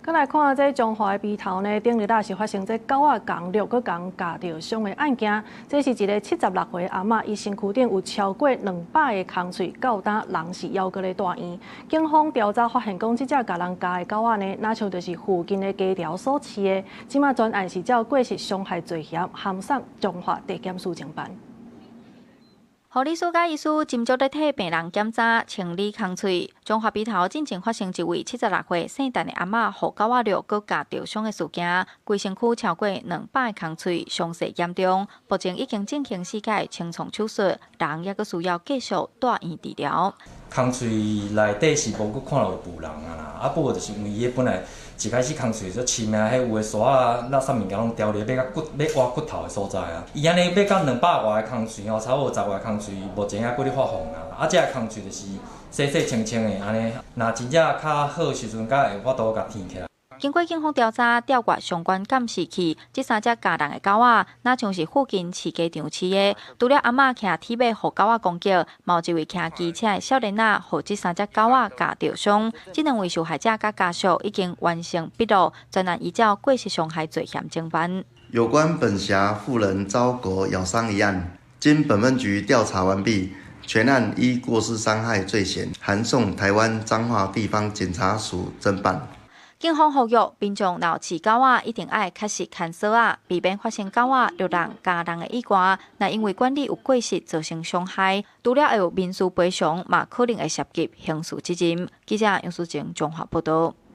閣來看這彰化的埤頭呢，頂日仔是發生這狗仔共遛閣共咬著傷的案件。這是一个76歲阿嬤，伊身軀頂有超過200个空喙，到今人是猶閣咧住院。警方調查發現，講這隻共人咬的狗仔呢，若像就是附近的雞寮所飼的。這馬全案是照過失傷害罪嫌，函送彰化地檢署偵辦。護理師佮醫師斟酌咧替病人檢查、清理空喙。彰化埤頭進前發生一位76歲姓陳的阿嬤，予狗仔遛閣咬著傷的事件，規身軀超過200个空喙，傷勢嚴重，目前已經進行四改清創手術，人猶閣需要繼續住院治療。空喙內底是無閣看著有脯人啊啦，啊不過就是因為伊本來一開始空喙做深啊，彼有的沙仔垃圾物件攏牢咧，欲共骨欲挖骨頭的所在啊。伊按呢欲到200外个空喙吼，差不多十外空喙，目前猶閣咧發紅啊。啊，這个空喙就是細細清清的按呢，若真正較好時陣，才會有法度共填起來。經過警方調查，調閱相關監視器，這三隻咬人的狗仔，若像是附近飼雞場飼的。除了阿嬤騎鐵馬予狗仔攻擊，嘛有一位騎機車的少年仔，予這三隻狗仔咬著傷。這兩位受害者佮家屬已經完成筆錄，全案依照過失傷害罪嫌偵辦。有關本轄婦人遭狗咬傷一案，經本分局調查完畢，全案依過失傷害罪嫌，函送台灣彰化地方檢察署偵辦。警方呼籲民眾若有飼狗仔，一定愛確實牽索仔，避免發生狗仔掠人、咬人的意外。若因為管理有過失造成傷害，除了會有民事賠償，嘛可能會涉及刑事責任。記者楊淑靜綜合報導。